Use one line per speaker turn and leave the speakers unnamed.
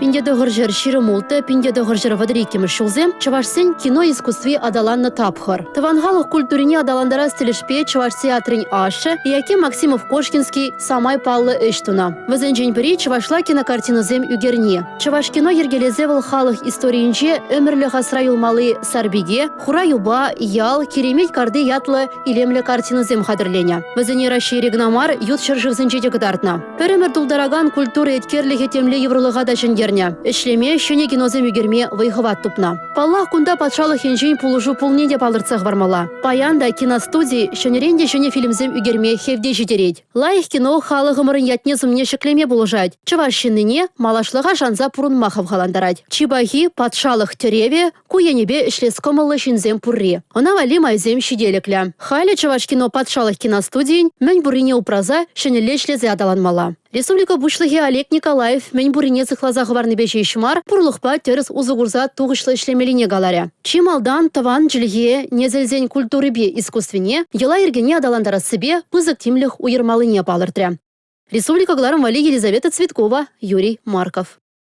1926 1932 ҫулсем чӑвашсен кино искусстви аталаннӑ тапхӑр. Тӑван халӑх культурине аталантарас тӗлӗшпе Чӑваш театрӗн ашшӗ Яким Максимов-Кошкинский самай паллӑ ӗҫ тунӑ. Вӗсенчен пӗри чӑвашла кинокартинӑсем ӳкерни. Чӑвашкино йӗркелесе вӑл халӑх историйӗнче ӗмӗрлӗх асра юлмалли Сарпике, Хура юпа, Ял, Киремет карти ятлӑ илемлӗ картинӑсем хатӗрленӗ. Вӗсене Раҫҫейре кӑна мар, ют ҫӗршывсенче те кӑтартнӑ. Пӗр ӗмӗр тултаракан культура еткерлӗхӗ темле йывӑрлӑха та ҫӗнтернӗ. Ӗҫлеме, ҫӗнӗ киносем ӳкерме вӑй-хӑват тупнӑ. Паллах, кунта патшалӑх енчен пулӑшу пулни те палӑртса хӑвармалла. Паян та киностуди ҫӗнӗрен те ҫӗнӗ фильмсем ӳкерме хевте ҫитерет. Лайӑх кино халӑхӑмӑрӑн ятне-сумне ҫӗклеме пулӑшать, чӑваш ҫыннине малашлӑха шанса пурӑнма хавхалантарать. Чи пахи – патшалӑх тӗревӗ, ку енӗпе ӗҫлес кӑмӑллӑ ҫынсем пурри. Ӑна валли майсем ҫителӗклӗ. Халӗ Чӑвашкино патшалӑх киностудийӗн мӗн пуррине упраса ҫӗнӗлле ӗҫлесе аталанмалла. Республика Пуҫлӑхӗ Олег Николаев мӗн пуррине сыхласа хӑварнипе ҫеҫ мар, пурлӑхпа тӗрӗс усӑ курса тухӑҫлӑ ӗҫлемеллине каларӗ. Чи малтан тӑван чӗлхе, несӗлсен культурипе искусствине, йӑла-йӗркене аталантарассипе пысӑк тимлӗх уйӑрмаллине палӑртрӗ. Республика кӑларӑм валли Елизавета Цветкова, Юрий Марков.